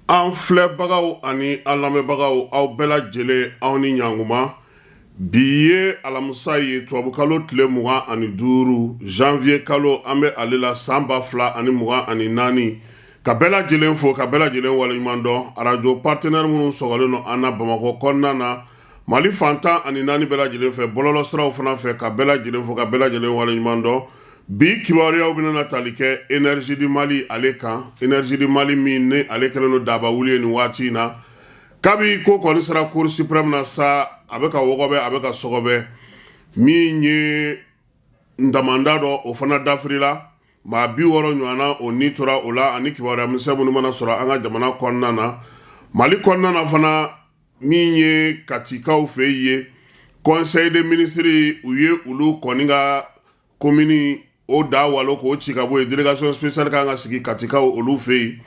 An filɛbagaw ani an lamɛnbagaw, aw bɛɛ lajɛlen, aw ni ɲankuma. Bi ye alamisa ye, tubabukalo tile 25, janvier kalo an bɛ ale la, san 2024. Ka bɛɛ lajɛlen fo, ka bɛɛ lajɛlen waleɲuman dɔn. Arajo partenaire minnu sɔgɔlen don an na Bamakɔ kɔnɔna na, Mali fan 14 bɛɛ lajɛlen fɛ, bɔlɔlɔ siraw fana fɛ, ka bɛɛ lajɛlen fo, ka bɛɛ lajɛlen waleɲuman dɔn. Bi kibaruyaw bɛna tali kɛ Énergie du Mali ale kan. Énergie du Mali min ni ale kɛlen don daba wuli ye nin waati in na, kabi ko kɔni sera Cour suprême na sa, a bɛ ka wɔgɔbɛ, a bɛ ka sɔgɔbɛ. Min ye damanda dɔ, o fana dafirila, maa 60 ɲɔgɔnna o ni tora o la, ani kibaruya misɛn minnu mana sɔrɔ an ka jamana kɔnɔna na, Mali kɔnɔna na fana. Min ye Katikaw fɛ ye, conseil des ministres, u ye olu kɔni ka komini o da walo k'o ci ka bɔ yen. Délégation spéciale kan ka sigi Katikaw olu fɛ yen.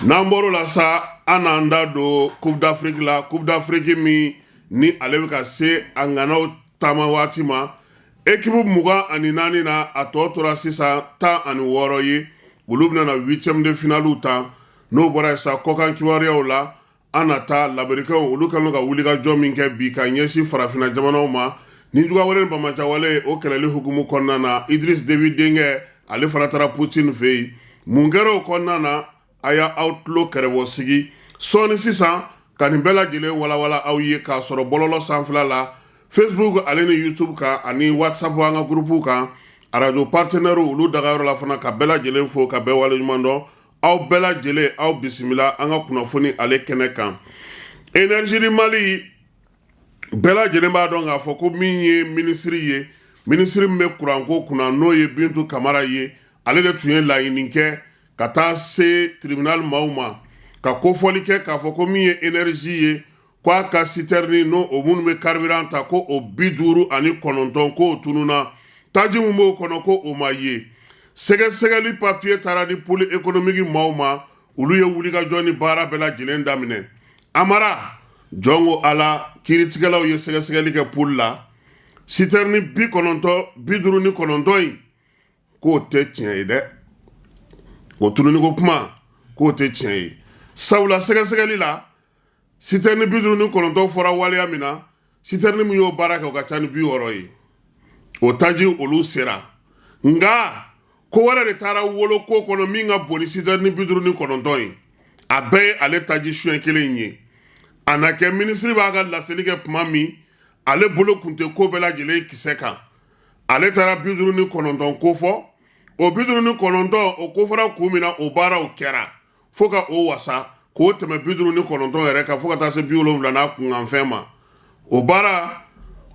N'an bɔr'o la sa, an n'an da don Coupe d'Afrique la. Coupe d'Afrique min ni ale bɛ ka se a ŋanaw taama waati ma, équipe 24 na, a tɔ tora sisan 16 ye, olu bɛna na huitième de finale tan. N'o bɔra yen sa, kɔkan kibaruyaw la, an na taa lamerikɛnw, olu kɛlen ka wulikajɔ min kɛ bi ka ɲɛsin farafinna jamanaw ma ni jugawale ni banbaanciwale, o kɛlɛli hukumu kɔnɔna na. Idriss Déby denkɛ, ale fana taara Poutine fɛ yen. Mun kɛra o kɔnɔna na? A y'a aw tulo kɛrɛbɔ sigi sɔɔni sisan ka nin bɛɛ lajɛlen walawala aw ye, k'a sɔrɔ bɔlɔlɔ sanfɛla la, Facebook ale ni YouTube kan, ani WhatsApp, an ka groupe kan, arajo partenaire olu dagayɔrɔ la fana. Ka bɛɛ lajɛlen fo, ka bɛɛ waleɲuman dɔn. Aw bɛɛ lajɛlen, aw bisimila an ka kunnafoni ale kɛnɛ kan. Énergie du Mali, bɛɛ lajɛlen b'a dɔn k'a fɔ ko min ye minisiri ye, minisiri min bɛ kuranko kunna, n'o ye Bintu Kamara ye, ale de tun ye laɲini kɛ ka taa se tribunal maaw ma, ka kofɔli kɛ k'a fɔ ko min ye énergie ye, ko a ka citerne n'o o minnu bɛ carburant ta, ko o 59, k'o tununna, taji min b'o kɔnɔ, ko o ma ye. Sɛgɛsɛgɛli papiye taara di pôle économique maaw ma, olu ye wulikajɔ ni baara bɛɛ lajɛlen daminɛ. Amara jɔn ko Ala, kiiritigɛlaw ye sɛgɛsɛgɛli kɛ pôle la, citerne 59 in, k'o tɛ tiɲɛ ye dɛ. O tununiko kuma, k'o tɛ tiɲɛ ye, sabula sɛgɛsɛgɛli la, citerne 59 fɔra waleya min na, citerne min y'o baara kɛ, o ka ca ni 60 ye. O taji olu sera, nka ko wɛrɛ de taara wolo ko kɔnɔ min ka bon ni citerne 59 ye. A bɛɛ ye ale taji suɲɛ kelen in ye. A na kɛ minisiri b'a ka laseli kɛ tuma min, ale bolo kun tɛ ko bɛɛ lajɛlen kisɛ kan. Ale taara 59 ko fɔ. O 59, o kofɔra kun min na, o baaraw kɛra fo ka o wasa k'o tɛmɛ 59 yɛrɛ kan, fo ka taa se 70 n'a kunkanfɛn ma. O baara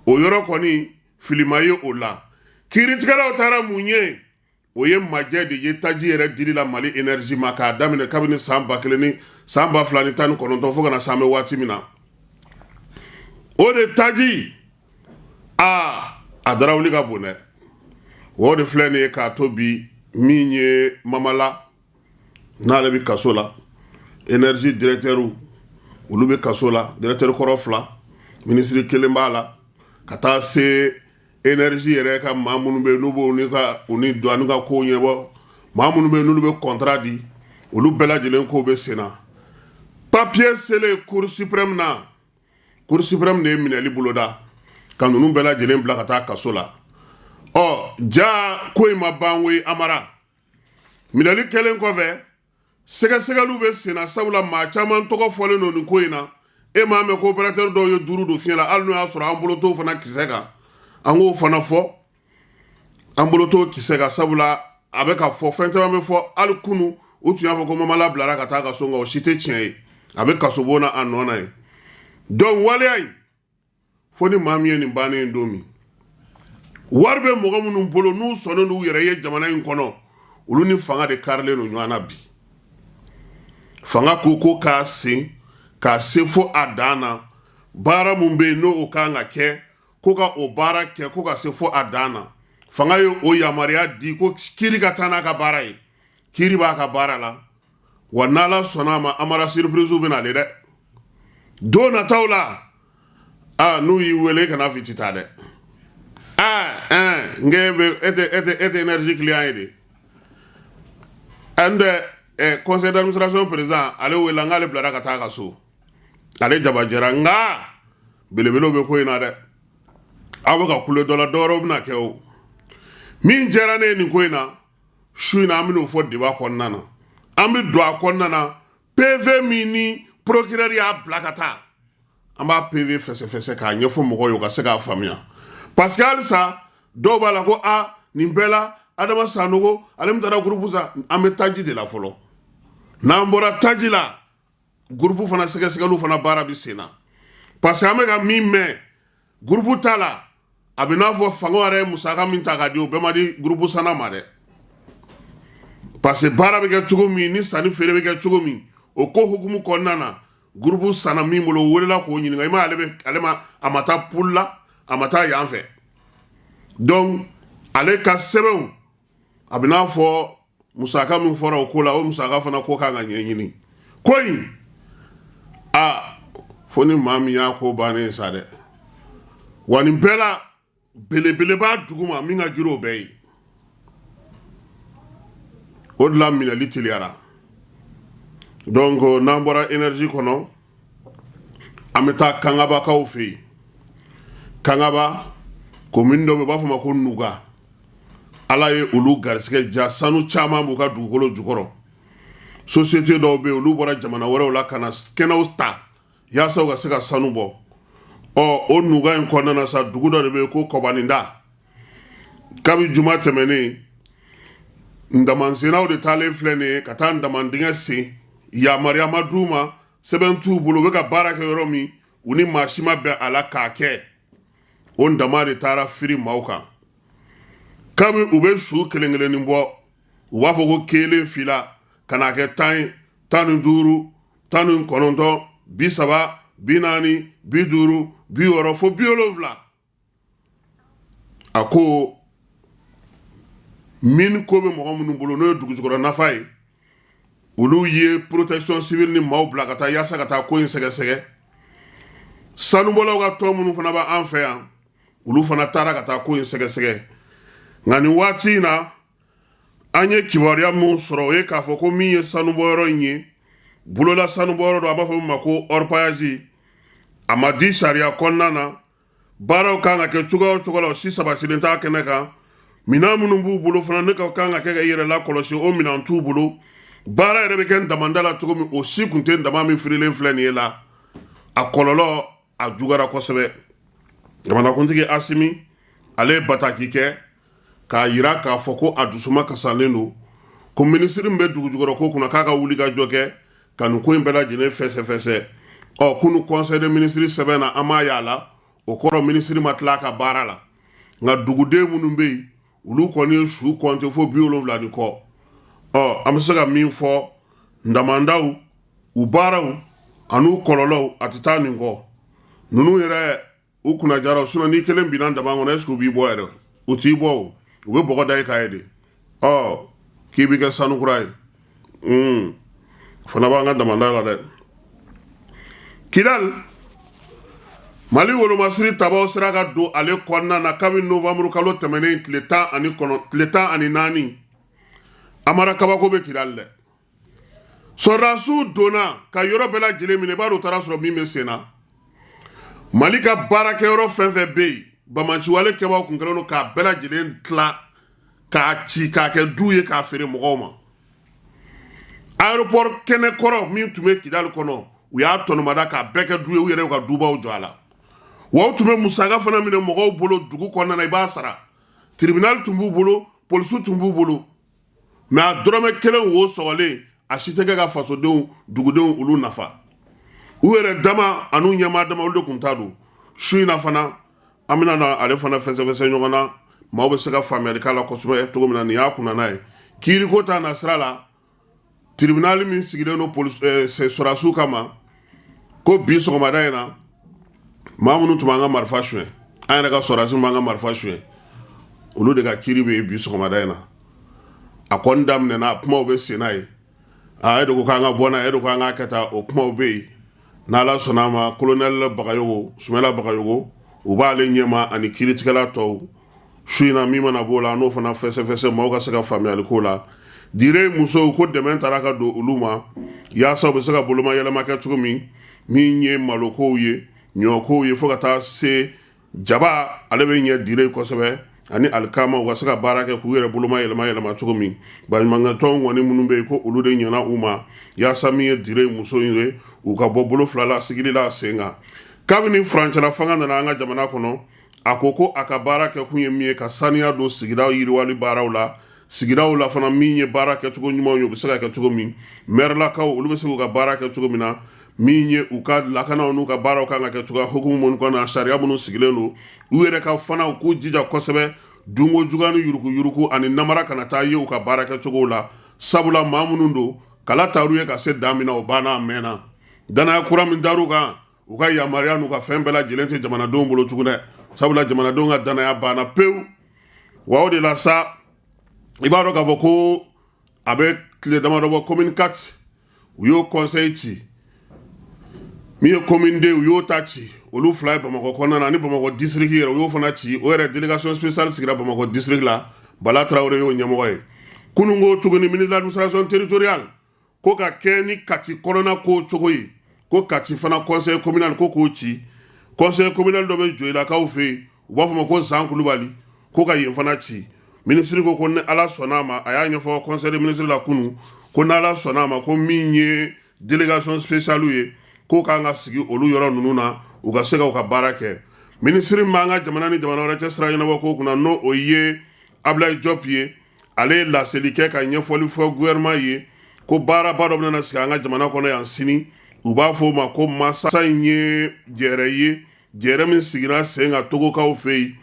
o yɔrɔ kɔni, filima ye o la. Kiiritigɛlaw taara mun ye? O ye majɛ de ye taji yɛrɛ dili la Mali Énergie ma, k'a daminɛ kabini san 1000 ni san 2019 fo ka na san bɛ waati min na. O de taji, aa, a darawuli ka bon dɛ. O de filɛ nin ye k'a to bi, min ye Mamala, n'ale bɛ kaso la, énergie directeur, olu bɛ kaso la, directeur kɔrɔ fila, minisiri kelen b'a la, ka taa se énergie yɛrɛ ka maa minnu bɛ yen, n'u b'o ni ka u ni douane ka kow ɲɛbɔ, maa minnu bɛ yen, n'olu bɛ contrat di, olu bɛɛ lajɛlen kow bɛ sen na. Papier selen Cour suprême na, Cour suprême de ye minɛli boloda ka ninnu bɛɛ lajɛlen bila ka taa kaso la. Ɔ ja, ko in ma ban koyi. Amara minɛli kɛlen kɔfɛ, sɛgɛsɛgɛliw bɛ senna, sabula maa caman tɔgɔ fɔlen don nin ko in na. E m'a mɛn ko opérateur dɔw ye duuru don fiɲɛ la? Hali n'o y'a sɔrɔ an bolo t'o fana kisɛ kan, an k'o fana fɔ, an bolo t'o kisɛ kan, sabula a bɛ ka fɔ, fɛn caman bɛ fɔ. Hali kunu, u tun y'a fɔ ko Mamala bilara ka taa ka so, nka o si tɛ tiɲɛ ye. A bɛ kasobon na a nɔ na yen. Donc waleya in, fo ni maa min ye nin bannen ye don min, wari bɛ mɔgɔ minnu bolo, n'u sɔnnen d'u yɛrɛ ye jamana in kɔnɔ, olu ni fanga de karilen don ɲɔgɔn na bi. Fanga ko k'a sen k'a se fo a dan na, baara mun bɛ yen, n'o o kan ka kɛ, ko ka o baara kɛ, ko ka se fo a dan na. Fanga ye o yamaruya di ko kiiri ka taa n'a ka baara ye. Kiiri b'a ka baara la wa, n'Ala sɔnna a ma, Amara, surprise bɛ nalen dɛ don nataw la. Aa, n'u y'i wele, i kana fɔ i ti taa dɛ. Aa, ɛn n k'e bɛ e tɛ énergie client ye de. N tɛ conseil d'administration président, ale wele, n k'ale bilara ka taa a ka so, ale jabajɛra. Nka belebelew bɛ ko in na dɛ. Aw bɛ ka kule dɔ la, dɔwɛrɛw bɛna kɛ. O min diyara ne ye nin ko in na su in na, an bɛn'o fɔ débat kɔnɔna na. An bɛ don a kɔnɔna na, PV min ni procureur y'a bila ka taa, an b'a PV fɛsɛfɛsɛ k'a ɲɛfɔ mɔgɔw ye, u ka se k'a faamuya, parce que halisa dɔw b'a la ko a nin bɛɛ la, Adama Sanogo, ale min taara groupe san. An bɛ taji de la fɔlɔ. N'an bɔra taji la, groupe fana sɛgɛsɛgɛliw fana baara bɛ sen na, parce que an bɛ ka min mɛn groupe ta la, a bɛ n'a fɔ fanga yɛrɛ ye musaka min ta k'a di, o bɛɛ ma di groupe sanna ma dɛ, parce que baara bɛ kɛ cogo min ni sanni feere bɛ kɛ cogo min, o ko hukumu kɔnɔna na, groupe sanna min bolo, o welela k'o ɲininka. I ma ale bɛ ale ma, a ma taa poule la, a ma taa yan fɛ. Donc ale ka sɛbɛnw, a bɛ n'a fɔ musaka min fɔra o ko la, o musaka fana ko kan ka ɲɛɲini. Ko in a fo ni maa min y'a ko bannen ye sa dɛ. Wa nin bɛɛ la, belebele b'a duguma min ka girin o bɛɛ ye. O de la minɛli teliyara. Donc n'an bɔra énergie kɔnɔ, an bɛ taa Kangabakaw fɛ yen. Kangaba commune dɔ bɛ, u b'a fɔ ma ko Nuga. Ala ye olu garisɛgɛ ja, sanu caman b'u ka dugukolo jukɔrɔ. Société dɔw bɛ yen, olu bɔra jamana wɛrɛw la ka na kɛnɛw ta yaasa u ka se ka sanu bɔ. Ɔ, o Nuga in kɔnɔna na sa, dugu dɔ de bɛ yen ko Kɔbaninda. Kabi juma tɛmɛnen, ndamansennaw de taalen filɛ nin ye ka taa ndamandingɛ sen. Yamaruya ma d'u ma, sɛbɛn t'u bolo. U bɛ ka baara kɛ yɔrɔ min, u ni maa si ma bɛn a la k'a kɛ. O ndama de taara firi maaw kan. Kabi u bɛ su kelen kelennin bɔ, u b'a fɔ ko kelen, fila, ka n'a kɛ 10 ye, 15, 19, 30, 40, 50, 60 fo 70. A ko min ko bɛ mɔgɔ minnu bolo, n'o ye dugujukɔrɔ nafa ye, olu ye protection civile ni maaw bila ka taa yaasa ka taa ko in sɛgɛsɛgɛ. Sanubɔlaw ka tɔn minnu fana b'an fɛ yan, olu fana taara ka taa ko in sɛgɛsɛgɛ. Nka nin waati in na, an ye kibaruya min sɔrɔ, o ye k'a fɔ ko min ye sanubɔyɔrɔ in ye, bolola sanubɔyɔrɔ don, a b'a fɔ min ma ko orpaillage, a ma di sariya kɔnɔna na. Baaraw kan ka kɛ cogoya o cogo la, o si sabatilen t'a kɛnɛ kan. Minɛn minnu b'u bolo fana, ne ka kan ka kɛ ka i yɛrɛ lakɔlɔsi, o minɛn t'u bolo. Baara yɛrɛ bɛ kɛ damanda la cogo min, o si kun tɛ dama min firilen filɛ nin ye la. A kɔlɔlɔ a juguyara kosɛbɛ. Jamanakuntigi Asimi, ale ye bataki kɛ k'a yira k'a fɔ ko a dusuma kasalen don, ko minisiri min bɛ dugujukɔrɔ ko kunna, k'a ka wuli ka jɔ kɛ ka nin ko in bɛɛ lajɛlen fɛsɛfɛsɛ. Ɔ, kunu conseil des ministres sɛbɛn na, an m'a y'a la. O kɔrɔ, minisiri ma tila a ka baara la. Nka duguden minnu bɛ yen, olu kɔni ye su kɔnte fo 70 ni kɔ. Ɔ, an bɛ se ka min fɔ, ndamandaw u baaraw an'u kɔlɔlɔw, a tɛ taa nin kɔ. Ninnu yɛrɛ, u kunna jara. Sinon n'i kelen binna dama kɔnɔ, est-ce que u b'i bɔ yɛrɛ? U t'i bɔ o, u bɛ bɔgɔ da i kan ye de. Ɔ, k'i bɛ kɛ sanu kura ye, fana b'an ka damanda la dɛ. Kidal, Mali wolomasiri tabaw sera ka don ale kɔnɔna na kabini novembre kalo tɛmɛnen tile 19, tile 14. Amara, kabako bɛ Kidal dɛ. Sɔrɔdasiw donna ka yɔrɔ bɛɛ lajɛlen minɛ. I b'a dɔn u taara sɔrɔ min bɛ sen na? Mali ka baarakɛyɔrɔ fɛn fɛn bɛ yen, bamaciwale kɛbaaw kun kɛlen don k'a bɛɛ lajɛlen tila k'a ci k'a kɛ du ye k'a feere mɔgɔw ma. Aéroport kɛnɛ kɔrɔ min tun bɛ Kidali kɔnɔ, u y'a tɔnɔmada k'a bɛɛ kɛ du ye, u yɛrɛ y'u ka dubaw jɔ a la. Wa u tun bɛ musaka fana minɛ mɔgɔw bolo dugu kɔnɔna na, i b'a sara. Tribunal tun b'u bolo, polisiw tun b'u bolo, mais a dɔrɔmɛ kelen wo sɔgɔlen, a si tɛ kɛ ka fasodenw, dugudenw, olu nafa. U yɛrɛ dama an'u ɲɛmaa dama, olu de kun ta don. Su in na fana, an bɛna na ale fana fɛsɛfɛsɛ ɲɔgɔn na, maaw bɛ se ka faamuyali k'a la kosɛbɛ cogo min na. Nin y'a kunnana ye. Kiiriko ta na sira la, tribunal min sigilen don sɔrɔdasiw kama, ko bi sɔgɔmada in na, maa minnu tun b'an ka marifa suɲɛ, an yɛrɛ ka sɔrɔdasi b'an ka marifa suɲɛ, olu de ka kiiri bɛ yen bi sɔgɔmada in na. A kɔni daminɛna, kumaw bɛ sen n'a ye. A e de ko k'an ka bɔ n'a ye, e de ko an k'a kɛ tan, o kumaw bɛ yen. N'Ala sɔnna a ma, colonel Bagayogo, Sumala Bagayogo, u b'ale ɲɛma ani kiiritigɛla tɔw. Su in na, min mana b'o la, n'o fana fɛsɛfɛsɛ, maaw ka se ka faamuyali ko la. Dire musow ko dɛmɛ taara ka don olu ma yaasa u bɛ se ka boloma yɛlɛma kɛ cogo min, min ye malokow ye, ɲɔkow ye, fo ka taa se jaba, ale bɛ ɲɛ dire kosɛbɛ, ani alikama, u ka se ka baara kɛ k'u yɛrɛ boloma yɛlɛma yɛlɛma cogo min. Baɲumankɛtɔn kɔni minnu bɛ yen, ko olu de ɲɛna u ma yaasa min ye dire muso ye, u ka bɔ bolo fila la sigili la sen kan. Kabini furancɛla fanga nana an ka jamana kɔnɔ, a ko ko a ka baara kɛ kun ye min ye, ka saniya don sigida yiriwali baaraw la, sigidaw la fana, min ye baara kɛcogo ɲumanw ye, u bɛ se ka kɛ cogo min, mɛrilakaw olu bɛ se k'u ka baara kɛ cogo min na, min ye u ka lakanaw n'u ka baaraw kan ka kɛ cogoya hukumu minnu kɔnɔ, sariya minnu sigilen don, u yɛrɛ ka fana u k'u jija kosɛbɛ, dunko juguya ni yuruguyurugu ani namara kana taa ye u ka baara kɛcogow la. Sabula maa minnu don, kala taar'u ye ka se dan min na, o banna, a mɛnna. Danaya kura min dar'u kan, u ka yamaruya n'u ka fɛn bɛɛ lajɛlen tɛ jamanadenw bolo tugun dɛ, sabula jamanadenw ka danaya banna pewu. Wa o de la sa, i b'a dɔn k'a fɔ ko a bɛ tile damadɔ bɔ, commune 4, u y'o conseil ci. Min ye commune 2, u y'o ta ci, olu fila ye Bamakɔ kɔnɔna na, ani Bamakɔ district yɛrɛ, u y'o fana ci. O yɛrɛ délégation spéciale sigira Bamakɔ district la, Bala Tarawele y'o ɲɛmɔgɔ ye. Kununko tuguni, ministre de l'administration territoriale ko ka kɛ ni Kati kɔnɔna ko cogo ye, ko Kati fana conseil communal, ko k'o ci. Conseil communal dɔ bɛ Joyilakaw fɛ yen, u b'a fɔ ma ko Zan Kulubali, ko ka yen fana ci. Minisiri ko ko ni Ala sɔnna a ma, a y'a ɲɛfɔ conseil des ministres la kunun, ko ni Ala sɔnna a ma, ko min ye délégation spéciale ye, k'o kan ka sigi olu yɔrɔ ninnu na, u ka se ka u ka baara kɛ. Minisiri min b'an ka jamana ni jamana wɛrɛ cɛ sira ɲɛnabɔ ko kunna, n'o o ye Ablaye Diop ye, ale ye laseli kɛ ka ɲɛfɔli fɔ gouvernement ye, ko baaraba dɔ bɛna sigi an ka jamana kɔnɔ yan sini. U b'a fɔ o ma ko masa in ye jɛrɛ ye, jɛrɛ min sigira sen kan Togokaw fɛ yen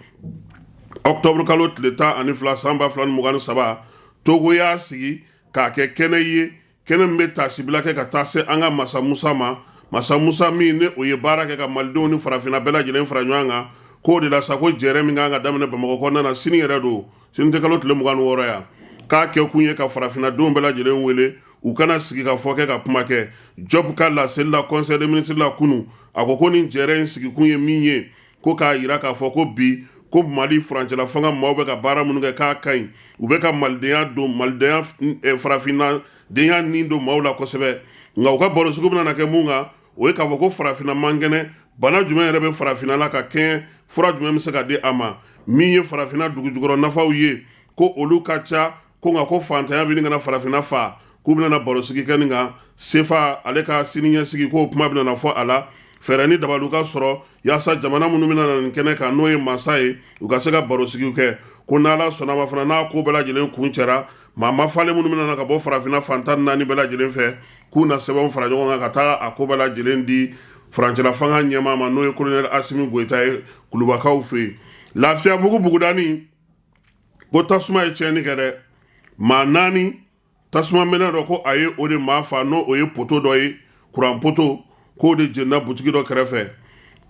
octobre kalo tile 12 san 2023. Togo y'a sigi k'a kɛ kɛnɛ ye, kɛnɛ min bɛ taasibila kɛ ka taa se an ka Masa Musa ma, Masa Musa min ni o ye baara kɛ ka malidenw ni farafinna bɛɛ lajɛlen fara ɲɔgɔn kan. K'o de la sa, ko jɛrɛ min kan ka daminɛ Bamakɔ kɔnɔna na sini yɛrɛ don, sini tɛ kalo tile 26 yan, k'a kɛ kun ye ka farafinnadenw bɛɛ lajɛlen wele u kana sigi ka fɔ kɛ ka kuma kɛ. Diop ka laseli la conseil des ministres la kunun, a ko ko nin jɛrɛ in sigikun ye min ye, ko k'a yira k'a fɔ ko bi ko Mali furancɛla fanga maaw bɛ ka baara minnu kɛ, k'a ka ɲi, u bɛ ka malidenya don, malidenya farafinna denya nin don maaw la kosɛbɛ. Nka u ka barosigi bɛna kɛ mun kan, o ye k'a fɔ ko farafinna man kɛnɛ, bana jumɛn yɛrɛ bɛ farafinna la ka kɛɲɛ, fura jumɛn bɛ se ka di a ma, min ye farafinna dugujukɔrɔ nafaw ye, ko olu ka ca, ko nka ko fantanya bɛ ka na farafinna fa, k'u bɛna barosigi kɛ nin kan. Sefa ale ka siniɲɛsigi, k'o kuma bɛna fɔ a la, fɛɛrɛ ni dabaliw ka sɔrɔ yaasa jamana minnu bɛna na nin kɛnɛ kan, n'o ye masa ye, u ka se ka barosigiw kɛ. Ko n'Ala sɔnna ma fana, n'a ko bɛɛ lajɛlen kun cɛra, maa mafalen minnu bɛna na ka bɔ farafinna fan 14 bɛɛ lajɛlen fɛ, k'u na sɛbɛnw fara ɲɔgɔn kan ka taa a ko bɛɛ lajɛlen di furancɛla fanga ɲɛmaa ma, n'o ye colonel Asimi Goyita ye, Kulubakaw fɛ yen. Lafiyabugu bugudani, ko tasuma ye tiɲɛni kɛ dɛ, maa naani tasuma minɛ dɔ, ko a ye o de maa fa, n'o o ye poto dɔ ye, kuran poto, k'o de jenina butigi dɔ kɛrɛfɛ.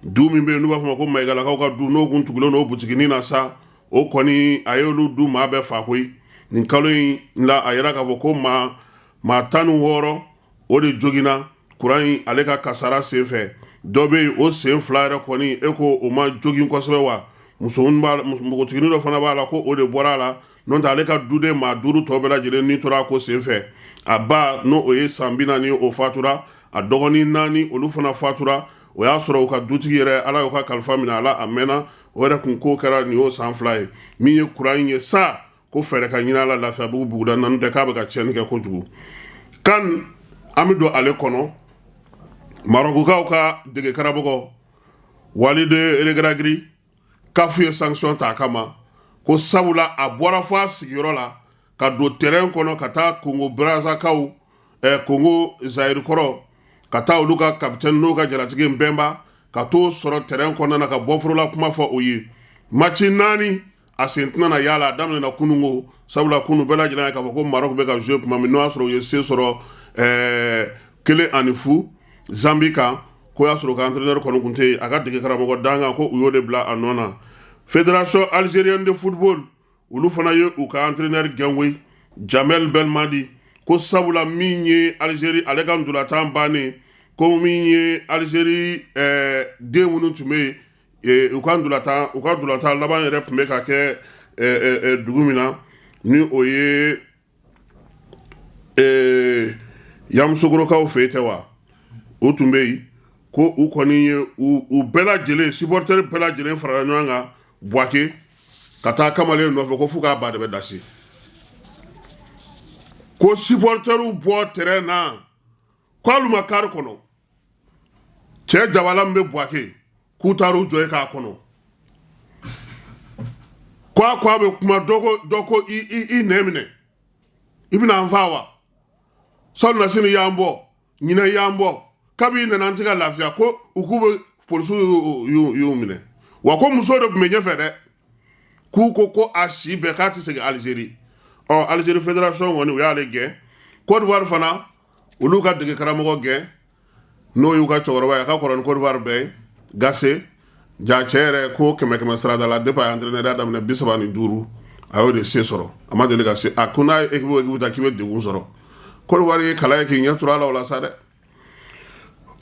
Du min bɛ yen n'u b'a fɔ ma ko Mayigalakaw ka du, n'o kun tugulen don o butiginin na sa, o kɔni a y'olu du maa bɛɛ fa koyi. Nin kalo in la, a yira k'a fɔ ko maa 16 o de joginna kuran in ale ka kasara senfɛ. Dɔ bɛ yen, o sen fila yɛrɛ kɔni, e ko o ma jogin kosɛbɛ wa. Muso npogotiginin dɔ fana b'a la, ko o de bɔra a la, n'o tɛ ale ka duden maa duuru tɔ bɛɛ lajɛlen ni tora a ko senfɛ. A ba, n'o o ye san 40, o fatura, a dɔgɔnin naani, olu fana fatura. O y'a sɔrɔ u ka dutigi yɛrɛ, Ala y'o ka kalifa minɛ a la, a mɛnna. O yɛrɛ kun ko kɛra nin y'o san 2 ye. Min ye kuran in ye sa, ko fɛɛrɛ ka ɲini a la Lafiyabugu buguda na, n'o tɛ k'a bɛ ka tiɲɛni kɛ kojugu. Kan an bɛ don ale kɔnɔ, Marɔkukaw ka dege karamɔgɔ Walid Regragui, CAF ye sanction ta a kama, ko sabula a bɔra fɔ a sigiyɔrɔ la ka don terrain kɔnɔ ka taa Kongo Brazakaw, Kongo Zayiri kɔrɔ, ka taa olu ka capitaine, n'o ka jalatigi Mbemba, ka t'o sɔrɔ terrain kɔnɔna na ka bɔforola kuma fɔ o ye. Match naani a sen tɛna na yala, a daminɛna kununko, sabula kunu bɛɛ lajɛlen ye k'a fɔ ko Maroc bɛ ka jouer tuma min, n'o y'a sɔrɔ u ye se sɔrɔ 1-0 Zambie kan, ko y'a sɔrɔ u ka entraîneur kɔni tun tɛ yen, a ka dege karamɔgɔ dankan, ko u y'o de bila a nɔ na. Fédération algérienne de football, olu fana ye u ka entraîneur gɛn koyi, Jamel Belmadi, ko sabula min ye Algérie ale ka ntolatan bannen, Ko min ye Alizeri den minnu tun bɛ yen, u ka ntolatan laban yɛrɛ tun bɛ ka kɛ dugu min na, ni o ye Yamusokorokaw fɛ yen tɛ wa, o tun bɛ yen. Ko u kɔni ye u bɛɛ lajɛlen, supporter bɛɛ lajɛlen farala ɲɔgɔn kan Buwake ka taa kamalen nɔfɛ, ko f'u k'a ba de bɛ dasi, ko supporterw bɔ terrain na, ko hali ma kari kɔnɔ, cɛ jabala min bɛ Buwake, k'u taar'u jɔ yen k'a kɔnɔ. Ko a ko a bɛ kuma dɔ ko, dɔ ko i nɛn minɛ, i bɛna an faa wa? Sanu sini y'an bɔ, ɲinɛ y'an bɔ, kabi i nana an tɛ ka lafiya. Ko u k'u bɛ polisiw y'u minɛ wa? Ko muso de tun bɛ ɲɛfɛ dɛ. K'u ko ko a si bɛɛ k'a tɛ segin Alizeri. Ɔ, Alizeri fédération kɔni, u y'ale gɛn. Côte d'Ivoire fana, olu ka dege karamɔgɔ gɛn, n'o y'u ka cɛkɔrɔba ye, a ka kɔrɔ ni Côte d'Ivoire bɛɛ ye, Gase ja. Cɛ yɛrɛ ko kɛmɛ kɛmɛ sarada la, depuis a ye entraîneur daminɛ, 35, a y'o de se sɔrɔ. A ma deli ka se a ko n'a ye équipe o équipe ta k'i bɛ degun sɔrɔ. Côte d'Ivoire ye kala ye k'i ɲɛ turu a la o la sa dɛ.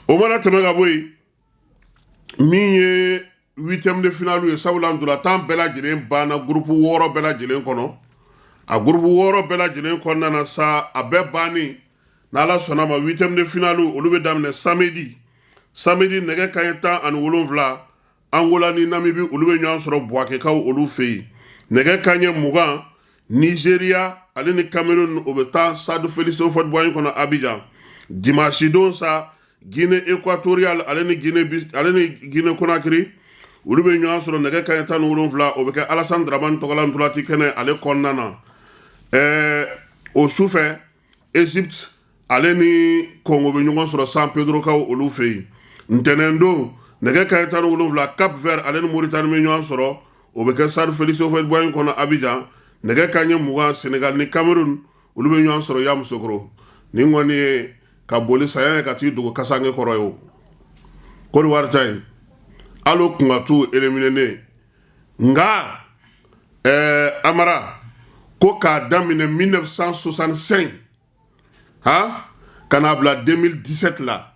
O mana tɛmɛ ka bɔ yen, min ye huitième de finale ye, sabula ntolantan bɛɛ lajɛlen banna groupe 6 bɛɛ lajɛlen kɔnɔ. A groupe 6 bɛɛ lajɛlen kɔnɔna na sa, a bɛɛ bannen, n'Ala sɔnna ma, huitième de finale olu bɛ daminɛ samedi. Samedi, nɛgɛ kanɲɛ 17, Angola ni Namibi, olu bɛ ɲɔgɔn sɔrɔ Buwakekaw olu fɛ yen. Nɛgɛ kanɲɛ 20, Nigeria ale ni Cameroun, o bɛ taa Stade Félix Houphouët-Boigny kɔnɔ Abidjan. Dimanche don sa, Guinée équatoriale ale ni Guinée Conakry, olu bɛ ɲɔgɔn sɔrɔ nɛgɛ kanɲɛ 17. O bɛ kɛ Alassane Dramane tɔgɔla ntolanci kɛnɛ ale kɔnɔna na. O sufɛ, Égypte ale ni Congo bɛ ɲɔgɔn sɔrɔ San Pedrokaw olu fɛ yen. Ntɛnɛn don, nɛgɛ kanɲɛ 17, Cap Vert ale ni Mauritanie bɛ ɲɔgɔn sɔrɔ. O bɛ kɛ Stade Félix Houphouët-Boigny kɔnɔ Abidjan. Nɛgɛ kanɲɛ 20, Sénégal ni Cameroun, olu bɛ ɲɔgɔn sɔrɔ Yamoussoukro. Nin kɔni ye ka boli saya ye ka t'i dogo kasange kɔrɔ ye. O Côte d'Ivoire ta in, hali o kun ka t'u éliminer. Nka Amara ko k'a daminɛ 1965 han ka n'a bila 2017 la,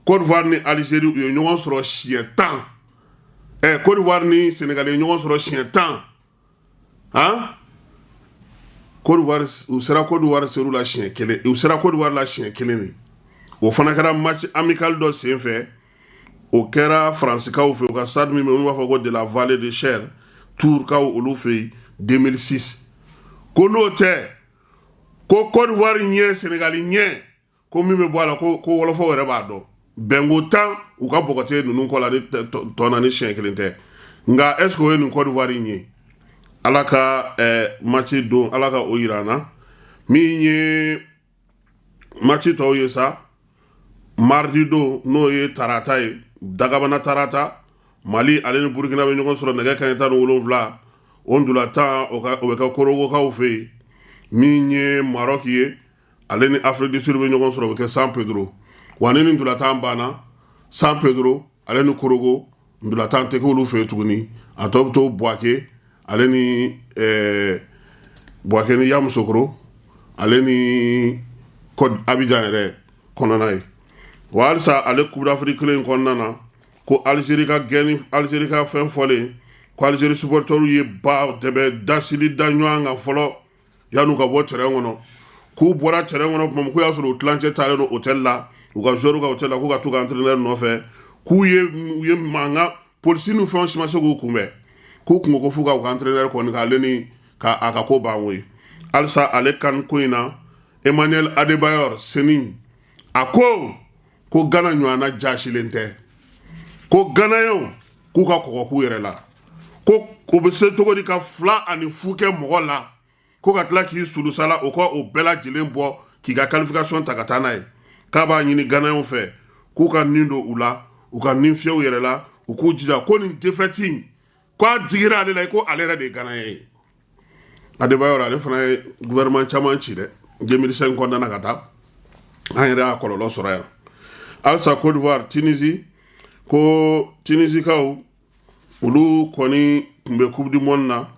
Côte d'Ivoire ni Algérie, u ye ɲɔgɔn sɔrɔ siɲɛ 10. Côte d'Ivoire ni Sénégal ye ɲɔgɔn sɔrɔ siɲɛ 10 han. Côte d'Ivoire, u sera Côte d'Ivoire ser'u la siɲɛ kelen, u sera Côte d'Ivoire la siɲɛ kelen de. O fana kɛra match amical dɔ sen fɛ. O kɛra Faransikaw fɛ, u ka stade min bɛ yen, olu b'a fɔ ko de la Vallée de Cher, Tourkaw olu fɛ yen, 2006. Ko n'o tɛ, ko Côte d'Ivoire ɲɛ, Sénégal ɲɛ, ko min bɛ bɔ a la, ko wɔlɔfɔw yɛrɛ b'a dɔn. Bɛnko tan u ka bɔgɔte ninnu kɔ la ni tɔ na ni siɲɛ kelen tɛ. Nka est ce que o ye nin Côte d'Ivoire in ye? Ala ka match don, Ala ka o yira an na. Min ye match tɔw ye sa, mardi don, n'o ye tarata ye, dagabana tarata, Mali ale ni Burukina bɛ ɲɔgɔn sɔrɔ nɛgɛ kanɲɛ 17. O ntolantan o bɛ kɛ Korogokaw fɛ yen. Min ye Maroc ye, ale ni Afrique du Sud bɛ ɲɔgɔn sɔrɔ, o bɛ kɛ San Pedro wa. Ni ntolantan banna, San Pedro ale ni Korogo, ntolantan tɛ k'olu fɛ yen tuguni. A tɔ bɛ to Buwake ale ni Buwake ni Yamoussoukro ale ni Côte Abidjan yɛrɛ kɔnɔna ye wa. Halisa ale Coupe d'Afrique kelen in kɔnɔna na, ko Algérie ka gɛnni, Algérie ka fɛn fɔlen, ko Algérie supporters ye ba dɛbɛ dasili da ɲɔgɔn kan fɔlɔ yan'u ka bɔ terrain kɔnɔ. K'u bɔra terrain kɔnɔ tuma min, k'u y'a sɔrɔ u tilancɛ taalen don hôtel la, u ka joueur ka hôtel la, k'u ka t'u ka entraîneur nɔfɛ. K'u ye u ye mankan, polisi ni fɛnw si ma se k'u kunbɛn. K'u kun ko f'u ka u ka entraîneur kɔni k'ale ni ka a ka ko ban koyi. Halisa ale kan ko in na, Emmanuel Adebayor Seni, a ko ko Gana ɲɔgɔnna jasilen tɛ, ko Ganayew k'u ka kɔgɔ k'u yɛrɛ la, ko o bɛ se cogo di ka 2-0 kɛ mɔgɔ la, ko ka tila k'i sulusala o ka o bɛɛ lajɛlen bɔ k'i ka qualification ta ka taa n'a ye. K'a b'a ɲini Ganayew fɛ k'u ka nin don u la, u ka nin fiyɛ u yɛrɛ la, u k'u jija, ko nin défaite in, ko a digira ale la ko ale yɛrɛ de ye Ganaye ye. Adebayor, ale fana ye gouvernement caman ci dɛ, 2005 kɔnɔna na ka taa, an yɛrɛ y'a kɔlɔlɔ sɔrɔ yan. Halisa Côte d'Ivoire, Tunisie, ko Tunisikaw olu kɔni tun bɛ Coupe du monde na,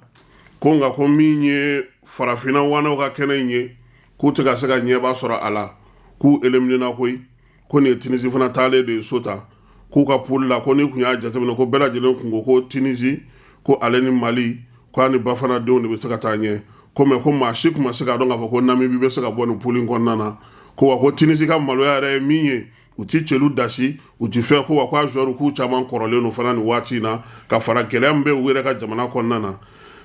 ko nka ko min ye farafinna wanaw ka kɛnɛ in ye, k'u tɛ ka se ka ɲɛba sɔrɔ a la, k'u éliminer na koyi. Ko nin ye Tunisie fana taalen de ye so ta k'u ka poule la. Ko n'i kun y'a jateminɛ, ko bɛɛ lajɛlen kun ko ko Tunisie, ko ale ni Mali, ko a ni Bafanadenw de bɛ se ka taa ɲɛ. Ko mais ko maa si kun ma se k'a dɔn k'a fɔ ko Namibie bɛ se ka bɔ nin poule in kɔnɔna na. Ko wa ko Tunisie ka maloya yɛrɛ ye min ye, u ti celu dasi, u ti fɛn. Ko wa ko a joueur k'u caman kɔrɔlen don fana nin waati in na, ka fara gɛlɛya min bɛ u yɛrɛ ka jamana kɔnɔna na.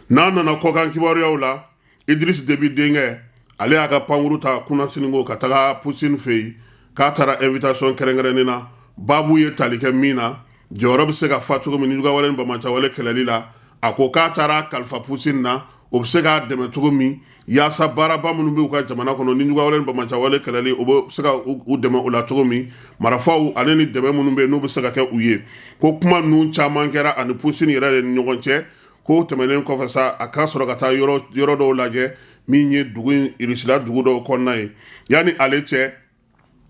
N'an nana kɔkan kibaruyaw la, Idriss Déby denkɛ, ale y'a ka pankuru ta kunasini ka taga Poutine fɛ yen, k'a taara invitation kɛrɛnkɛrɛnnen na. Baabu ye tali kɛ min na, jɔyɔrɔ bɛ se ka fa cogo min nijuguyawale ni banbaanciwale kɛlɛli la. A ko k'a taara kalifa Poutine na, o bɛ se k'a dɛmɛ cogo min yaasa baaraba minnu bɛ u ka jamana kɔnɔ, nijuguyawale ni banbaanciwale kɛlɛli, o bɛ se ka u dɛmɛ o la cogo min, marifaw ale ni dɛmɛ minnu bɛ yen n'u bɛ se ka kɛ u ye. Ko kuma ninnu caman kɛra ani Poutine yɛrɛ de ni ɲɔgɔn cɛ. Ko tɛmɛnen kɔfɛ sa, a ka sɔrɔ ka taa yɔrɔ dɔw lajɛ min ye dugu in Irisila dugu dɔw kɔnɔna ye. Yanni ale cɛ,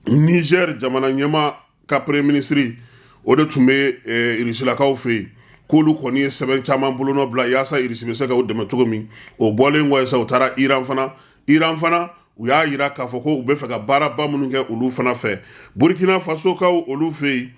Niger jamana ɲɛmaa ka premier ministre, o de tun bɛ Irisilakaw fɛ yen. K'olu kɔni ye sɛbɛn caman bolonɔ bila yaasa Irisi bɛ se ka u dɛmɛ cogo min. O bɔlen kɔ sa, u taara Iran fana. Iran fana, u y'a jira k'a fɔ ko u bɛ fɛ ka baaraba minnu kɛ olu fana fɛ. Burkina Fasokaw olu fɛ yen,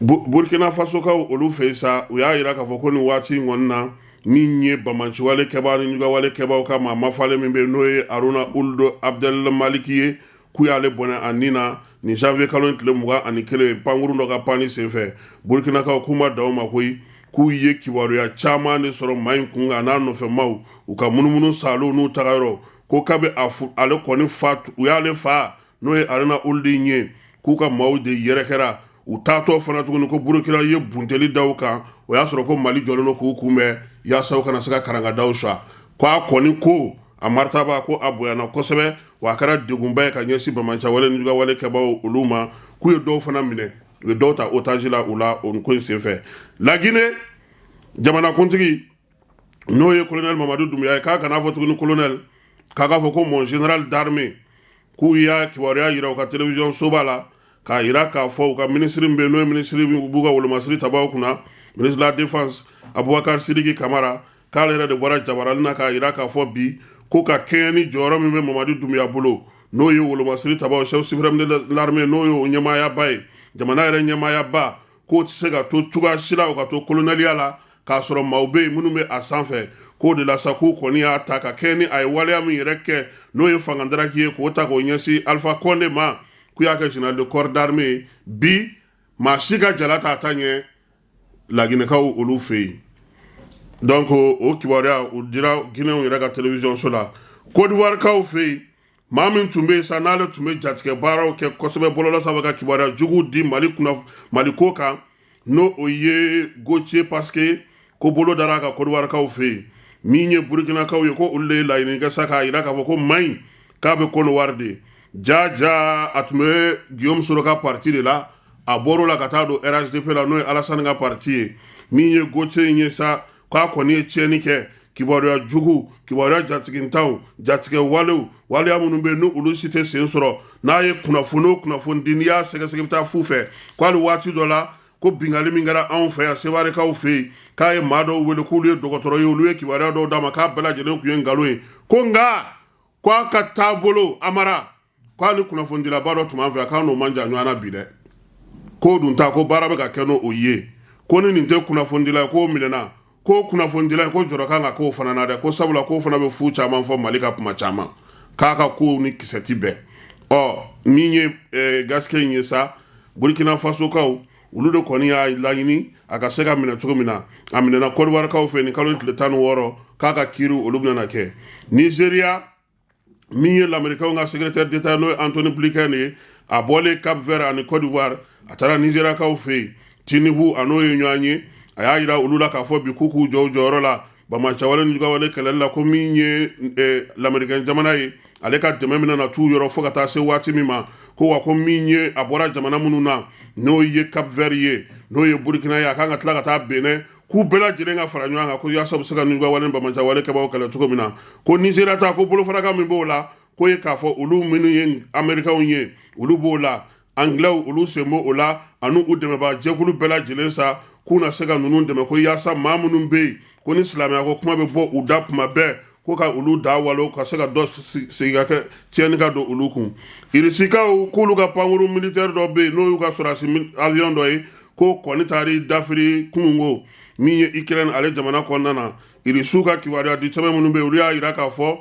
Burkina Fasokaw olu fɛ yen sa, u y'a jira k'a fɔ ko nin waati in kɔni na, min ye banbaanciwale kɛbaa ni juguyawale kɛbaaw ka maa mafalen min bɛ yen, n'o ye Haruna Ould Abdel Maliki ye, k'u y'ale bɔnɛ a ni na nin janvier kalo in tile 21, pankurun dɔ ka panni senfɛ. Burkinakaw k'u ma dan o ma koyi, k'u ye kibaruya caman de sɔrɔ maa in kun kan n'a nɔfɛ maaw, u ka munumunu saalo n'u tagayɔrɔ. Ko kabi ale kɔni fa, u y'ale fa, n'o ye Haruna Ould ye, k'u ka maaw de yɛrɛkɛra u taatɔ fana tuguni. Ko Burukina ye bunteli da u kan, o y'a sɔrɔ ko Mali jɔlen don k'u kunbɛn yaasa u kana se ka karangadaw suwa. Ko a kɔni ko a maritaba ko a bonyana kosɛbɛ, wa a kɛra degunba ye ka ɲɛsin banbaanciwale ni juguyawale kɛbaaw olu ma. K'u ye dɔw fana minɛ, u ye dɔw ta otage la u la o ko in senfɛ. Lagine jamanakuntigi, n'o ye colonel Mamadu Dunbiya ye, k'a kana fɔ tuguni colonel, k'a k'a fɔ ko mon général d'armée, k'u y'a kibaruya yira u ka télévision soba la k'a yira k'a fɔ u ka minisiri min bɛ yen, n'o ye minisiri min b'u ka wolomasiri tabaw kunna, ministre de la Défense Abubakar Sidiki Kamara, k'ale yɛrɛ de bɔra jabarani na k'a yira k'a fɔ bi ko ka kɛɲɛ ni jɔyɔrɔ min bɛ Mamadu Dunbiya bolo, n'o ye wolomasiri tabaw chef suprême de l'armée, n'o ye o ɲɛmaayaba ye, jamana yɛrɛ ɲɛmaayaba, k'o tɛ se ka to cogoya si la o ka to kolonɛliya la k'a sɔrɔ maaw bɛ yen minnu bɛ a sanfɛ. K'o de la sa, k'u kɔni y'a ta ka kɛɲɛ ni a ye waleya min yɛrɛ kɛ, n'o ye fanga daraki ye, k'o ta k'o ɲɛsin Alpha Condé ma, k'u y'a kɛ général de corps d'armée ye. Bi maa si ka jala t'a ta ɲɛ Laginɛkaw olu fɛ yen. Donc o kibaruya o dira Guinéenw yɛrɛ ka télévision so la. Côte d'Ivoire kaw fɛ yen, maa min tun bɛ yen sa, n'ale tun bɛ jatigɛ baaraw kɛ kosɛbɛ bɔlɔlɔ sanfɛ ka kibaruya jugu di Mali kunna, Mali ko kan, n'o o ye Gautier Pasquet, ko bolo dara a kan Côte d'Ivoire kaw fɛ yen. Min ye Burukinakaw ye, ko olu de ye laɲini kɛ sa k'a jira k'a fɔ ko maa in k'a bɛ Kɔnɔwari de ja ja. A tun bɛ Guillaume Soro ka parti de la, a bɔr'o la ka taa don RHDP la, n'o ye Alassane ka parti ye. Min ye Gautier in ye sa, k'a kɔni ye tiɲɛni kɛ, kibaruya jugu, kibaruya jatigintanw, jatigɛ walew, waleya minnu bɛ yen ni olu si tɛ sen sɔrɔ, n'a ye kunnafoni o kunnafoni di, n'i y'a sɛgɛsɛgɛ i bɛ taa fu fɛ. Ko hali waati dɔ la, ko binkanni min kɛra anw fɛ yan Sewarekaw fɛ yen, k'a ye maa dɔw wele k'olu ye dɔgɔtɔrɔ ye, olu ye kibaruya dɔw d'a ma, k'a bɛɛ lajɛlen tun ye nkalon ye. Ko nka ko a ka taabolo amara, k'a ni kunnafonidilaba dɔ tun b'an fɛ yan, k'a n'o man jan ɲɔgɔn na bi dɛ. K'o dun ta ko baara bɛ ka kɛ n'o ye, ko ni nin tɛ kunnafonidila ye, k'o minɛna, ko kunnafonidila ye, ko jɔrɔ kan ka k'o fana na dɛ, ko sabula k'o fana bɛ fu caman fɔ Mali ka kuma caman, k'a ka kow ni kisɛ ti bɛn. Ɔ min ye Gasquet in ye sa, Burkina Fasokaw olu de kɔni y'a laɲini a ka se ka minɛ cogo min na. A minɛna Kɔdiwarikaw fɛ nin kalo tile 16, k'a ka kiiri olu bɛna kɛ Nizeriya. Min ye lamerikaw ka secrétaire d'État, n'o ye Antony Blinken ye, a bɔlen Cap Vert ani Côte d'Ivoire, a taara Nizeriyakaw fɛ yen. Tinubu, a n'o ye ɲɔgɔn ye, a y'a jira olu la k'a fɔ bi k'u k'u jɔ u jɔyɔrɔ la banbaanciwale ni juguyawale kɛlɛli la. Ko min ye lamerikɛn jamana ye, ale ka dɛmɛ bɛna na t'u yɔrɔ fo ka taa se waati min ma. Ko wa ko min ye a bɔra jamana minnu na, n'o ye Cap Vert ye, n'o ye Burkina ye, a kan ka tila ka taa Benin, k'u bɛɛ lajɛlen ka fara ɲɔgɔn kan ko yaasa u bɛ se ka juguyawale ni banbaanciwale kɛbaaw kɛlɛ cogo min na. Ko Nizeriya ta, ko bolofarakan min b'o la, k'o ye k'a fɔ olu minnu ye Amerikaw ye, olu b'o la, Angilɛw olu sen b'o la, ani u dɛmɛbaa jɛkulu bɛɛ lajɛlen sa, k'u na se ka ninnu dɛmɛ, ko yaasa maa minnu bɛ yen ko ni silamɛya ko kuma bɛ bɔ u da kuma bɛɛ, ko ka olu da walo ka se ka dɔ sigi ka kɛ tiɲɛni ka don olu kun. Irisikaw k'olu ka pankurun militaire dɔ bɛ yen, n'o y'u ka sɔrɔdasi avion dɔ ye, ko kɔni taar'i dafiri kununko min ye Ukraine ale jamana kɔnɔna na. Irisiw ka kibaruya di sɛbɛn minnu bɛ yen, olu y'a jira k'a fɔ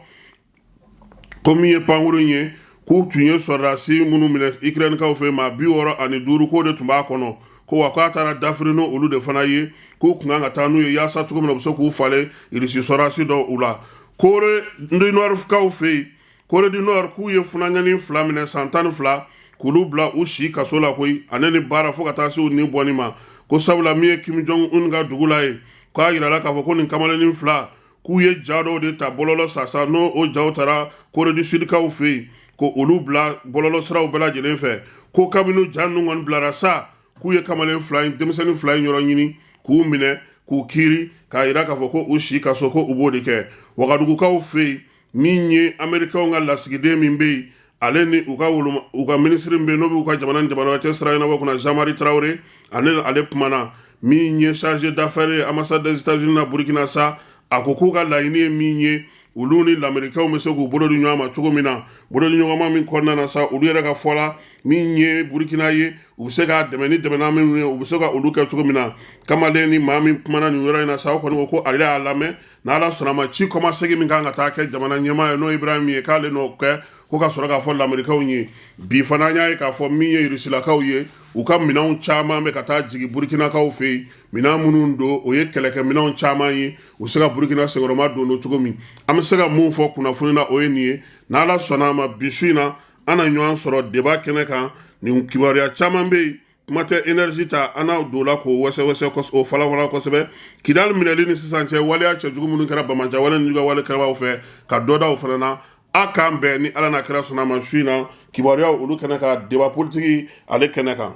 ko min ye pankurun ye, k'u tun ye sɔrɔdasi minnu minɛ Ukrainekaw fɛ, maa 65, k'o de tun b'a kɔnɔ, ko wa k'a taara dafiri n'o olu de fana ye, k'u tun kan ka taa n'u ye yaasa cogo min na u bɛ se k'u falen Irisi sɔrɔdasi dɔw u la. Corée du Nord kaw fɛ yen, Corée du Nord k'u ye funankɛnin fila minɛ san 12, k'olu bila u si kaso la koyi, ani ni baara fo ka taa se u ni bɔnni ma, ko sabula min ye Kim Jong Un ka dugu la ye, k'a yirala k'a fɔ ko nin kamalennin fila, k'u ye ja dɔw de ta bɔlɔlɔ sasa, n'o o jaw taara Corée du Sud kaw fɛ yen, ko olu bila bɔlɔlɔ siraw bɛɛ lajɛlen fɛ, ko kabini ja ninnu kɔni bilara sa, k'u ye kamalen fila in, denmisɛnnin fila in yɔrɔ ɲini k'u minɛ k'u kiiri, k'a yira k'a fɔ ko u si kaso, ko u b'o de kɛ. Wagadugukaw fɛ yen, min ye Amerikaw ka lasigiden min bɛ yen, ale ni u ka minisiri min bɛ yen, n'o b'u ka jamana ni jamana cɛ sira ɲɛnabɔ kunna, Jean-Marie Traoré, ale kumana. Min ye chargé d'affaires ye ambassade des États-Unis na Burkina sa, a ko k'u ka laɲini ye min ye, olu ni Lamerikaw bɛ se k'u bolo di ɲɔgɔn ma cogo min na, bolo di ɲɔgɔn ma min kɔnɔna na sa, olu yɛrɛ ka fɔ la, min ye Burkina ye, u bɛ se k'a dɛmɛ ni dɛmɛna minnu ye, u bɛ se ka olu kɛ cogo min na. Kamalen ni maa min kumana nin yɔrɔ in na sa, o kɔni ko ko ale y'a lamɛn, n'Ala sɔnna ma, ci kɔmasegin min kan ka taa kɛ jamana ɲɛmaa ye, n'o ye Ibrahim ye, k'ale n'o kɛ, ko ka sɔrɔ k'a fɔ Lamerikaw ye. Bi fana, an y'a ye k'a fɔ min ye Irusilakaw ye, u ka minɛnw caman bɛ ka taa jigin Burukinakaw fɛ yen. Minɛn minnu don, o ye kɛlɛkɛminɛnw caman ye, u bɛ se ka Burukina senkɔrɔma don cogo min. An bɛ se ka mun fɔ kunnafoni na, o ye nin ye. N'Ala sɔnna a ma, bi su in na, an na ɲɔgɔn sɔrɔ débat kɛnɛ kan. Nin kibaruya caman bɛ yen, kuma tɛ énergie ta, an n'aw don la k'o wɛsɛwɛsɛ, o falafala kosɛbɛ. Kidali minɛli ni sisan cɛ, waleya cɛjugu minnu kɛra, Bamajan wale ni wale kɛraw fɛ, ka dɔ da o fana na. A k'an bɛn ni Ala n'a kira sɔnna ma su in na, kibaruyaw olu kɛnɛ kan, débat politique ale kɛnɛ kan.